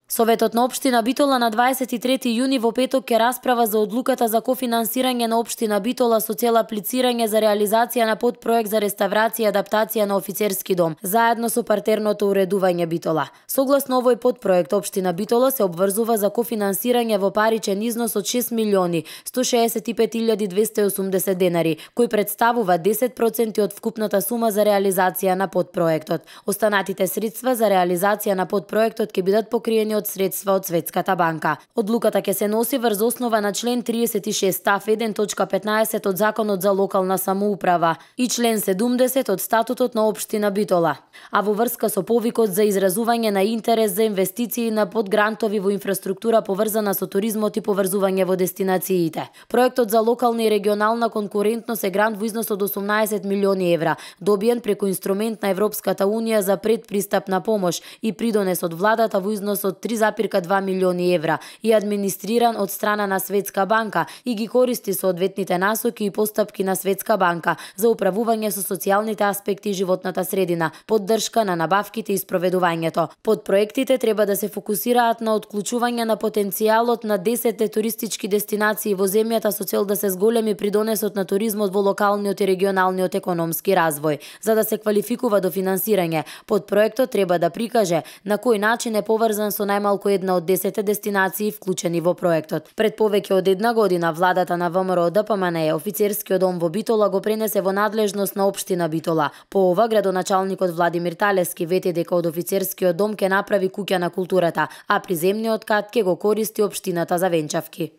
Советот на општина Битола на 23 јуни во петок ќе расправа за одлуката за кофинансирање на општина Битола со цел аплицирање за реализација на подпроект за реставрација и адаптација на офицерски дом, заедно со партерното уредување Битола. Согласно овој подпроект, општина Битола се обврзува за кофинансирање во паричен износ од 6.165.280 денари, кој представува 10% од вкупната сума за реализација на подпроектот. Останатите средства за реализација на подпроектот ќе бидат покриени од средства од Светската банка. Одлуката ќе се носи врз основа на член 36 став 1 точка 15 од Законот за локална самоуправа и член 70 од Статутот на општина Битола, а во врска со повикот за изразување на интерес за инвестиции на подгрантови во инфраструктура поврзана со туризмот и поврзување во дестинациите. Проектот за локална и регионална конкурентност е грант во износ од 18 милиони евра, добиен преку инструмент на Европската унија за предпристапна помош и придонес од владата во износ од 3,2 милиони евра и администриран од страна на Светска банка и ги користи соодветните насоки и постапки на Светска банка за управување со социјалните аспекти и животната средина, поддршка на набавките и спроведувањето. Подпроектите треба да се фокусираат на отклучување на потенцијалот на 10 туристички дестинации во земјата со цел да се зголеми придонесот на туризмот во локалниот и регионалниот економски развој. За да се квалификува до финансирање, подпроектот треба да прикаже на кој начин е поврзан со најмалку една од 10 дестинации вклучени во проектот. Пред повеќе од една година, владата на ВМРО ДПМНЕ офицерскиот дом во Битола го пренесе во надлежност на општина Битола. По ова, градоначалникот Владимир Талевски вети дека од офицерскиот дом ќе направи куќа на културата, а приземниот кат ќе го користи општината за венчавки.